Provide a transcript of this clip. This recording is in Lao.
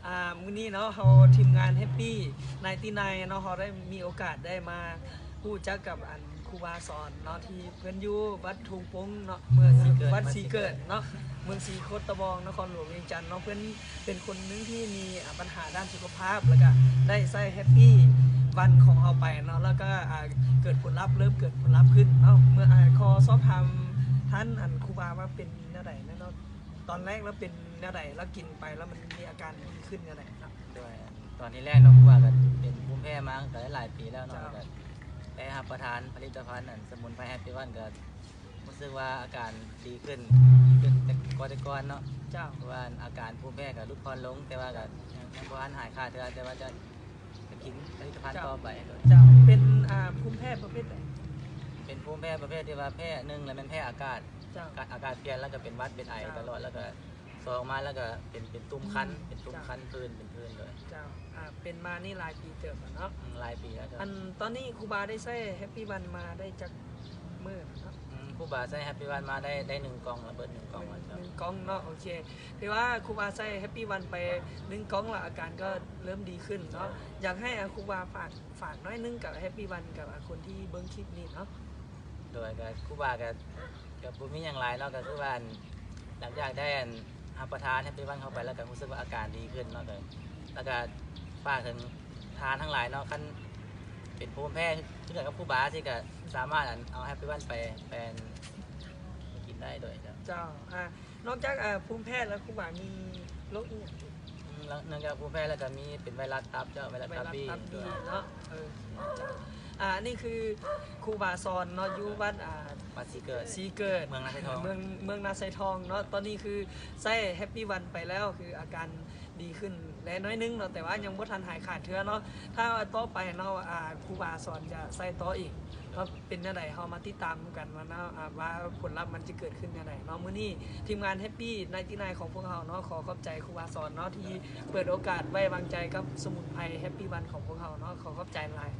ອ່າ ມື້ນີ້ເນາະ ເຮົາທີມງານ Happy ninety-nine ເນາະ ເຮົາໄດ້ມີໂອກາດໄດ້ມາຮູ້ຈັກກັບອັນຄູບາສອນເນາະ ທີ່ເພິ່ນຢູ່ວັດທົ່ງປົງເນາະ ເມືອງ ວັດສີເກີດເນາະ ເມືອງສີໂຄດຕະບອງ ນະຄອນຫຼວງວຽງຈັນເນາະ ເພິ່ນເປັນຄົນໜຶ່ງທີ່ມີ ອາ ບັນຫາດ້ານສຸຂະພາບ ແລ້ວກະໄດ້ໃຊ້ Happy One ຂອງເຮົາໄປເນາະ ແລ້ວກະ ອາ ເກີດຜົນລັບ ເລີ່ມເກີດຜົນລັບຂຶ້ນເນາະ ເມື່ອ ອາ ຂໍສອບຖາມທ່ານອັນຄູບາວ່າເປັນແນວໃດເນາະ ຕອນແລກລາວເປັນແນວໃດ ລາວກິນໄປແລ້ວມັນມີອາການດີຂຶ້ນແນວໃດເນາະ? ໂດຍ ຕອນທີແລກເນາະ ຄືວ່າກະເປັນພູມແພ້ມາກະຫຼາຍປີແລ້ວເນາະ ເຈົ້າ ກະໄດ້ຮັບປະທານຜະລິດຕະພັນອັນສະໝຸນໄພ Happy One ກະຮູ້ສຶກວ່າອາການດີຂຶ້ນ ດີຂຶ້ນກວ່າແຕ່ກ່ອນເນາະ ເຈົ້າ ຄືວ່າອາການພູມແພ້ກະຫຼຸດຜ່ອນລົງ ແຕ່ວ່າກະຍັງ ຍັງບໍ່ທັນຫາຍຂາດເທື່ອ ແຕ່ວ່າຈະ ຈະກິນຜະລິດຕະພັນຕໍ່ໄປ. ເຈົ້າ ເປັນ ອ່າ ພູມແພ້ປະເພດໃດ? ເປັນພູມແພ້ປະເພດທີ່ວ່າແພ້ ໜຶ່ງລະແມ່ນແພ້ອາກາດ ເຈົ້າ ອາກາດປ່ຽນ ແລ້ວກະເປັນຫວັດເປັນໄອ ເຈົ້າ ຕະຫຼອດ ແລ້ວກະສອງມາແລ້ວກະເປັນ ເປັນຕຸ່ມຄັນ ອືມ ເປັນຕຸ່ມ ເຈົ້າ ຄັນ ຜື່ນ ເປັນຜື່ນ ໂດຍ ເຈົ້າ ອ່າ ເປັນມານີ້ຫຼາຍປີເຕີບແລ້ວເນາະ? ອືມ ຫຼາຍປີແລ້ວ ເຈົ້າ ອັນຕອນນີ້ຄູບາໄດ້ໃຊ້ Happy One ມາໄດ້ຈັກມື້ແລ້ວເນາະ? ອືມ ຄູບາໃຊ້ Happy One ມາໄດ້ ໄດ້ໜຶ່ງກ່ອງລະ ເບິດໜຶ່ງກ່ອງແລ້ວ ໜຶ່ງກ່ອງເນາະ ໂອເຄ ຖືວ່າຄູບາໃຊ້ Happy One ໄປໜຶ່ງກ່ອງລະ ອາການກໍເລີ່ມດີຂຶ້ນເນາະ ເຈົ້າ ຢາກໃຫ້ ອ່າ ຄູບາຝາກ ຝາກໜ້ອຍໜຶ່ງກັບ Happy One ກັບ ອ່າ ຄົນທີ່ເບິ່ງຄລິບນີ້ເນາະ? ໂດຍ ກະຄູບາກະ ກະບໍ່ມີຫຍັງຫຼາຍເນາະ ກະຄືວ່າ ຫຼັງຈາກໄດ້ອັນຮັບປະທານ Happy One ເຂົ້າໄປແລ້ວ ກະຮູ້ສຶກວ່າອາການດີຂຶ້ນເນາະ ກະ ແລ້ວກະຝາກເຖິງທ່ານທັງຫຼາຍເນາະ ຄັນເປັນພູມແພ້ຄືກັນກັບຄູບາຊີ້ ກະສາມາດອັນເອົາ Happy One ໄປ ໄປອັນກິນໄດ້ ໂດຍ ເຈົ້າ ເຈົ້າ ອ່າ ນອກຈາກ ອ່າ ພູມແພ້ແລ້ວ ຄູບາມີໂລກອີ່ຫຍັງອີກ? ອືມ ນອກຈາກພູມແພ້ແລ້ວກະມີເປັນໄວຣັສຕັບ ເຈົ້າ ໄວຣັສຕັບບີ ໄວຣັສຕັບບີເນາະ ເອີ ເຈົ້າ ອ່າ ອັນນີ້ຄືຄູບາສອນເນາະ ຢູ່ວັດ ອ່າ ວັດສີເກີດ ສີເກີດ ເມືອງນາໄຊທອງ ເມືອງ ເມືອງນາໄຊທອງເນາະ ຕອນນີ້ຄືໃຊ້ Happy One ໄປແລ້ວ ຄືອາການດີຂຶ້ນແລ້ວໜ້ອຍໜຶ່ງເນາະ ແຕ່ວ່າຍັງບໍ່ທັນຫາຍຂາດເທື່ອເນາະ ຖ້າວ່າຕໍ່ໄປເນາະ ອ່າ ຄູບາສອນຈະໃຊ້ຕໍ່ອີກ ວ່າເປັນແນວໃດ ເຮົາມາຕິດຕາມນຳກັນວ່າເນາະ ອ່າ ວ່າຜົນລັບມັນຈະເກີດຂຶ້ນແນວໃດເນາະ ມື້ນີ້ທີມງານ Happy ninety-nine ຂອງພວກເຮົາເນາະ ຂໍຂອບໃຈຄູບາສອນເນາະ ທີ່ເປີດໂອກາດໄວ້ວາງໃຈກັບສະໝຸນໄພ Happy One ຂອງພວກເຮົາເນາະ ຂໍຂອບໃຈຫຼາຍ.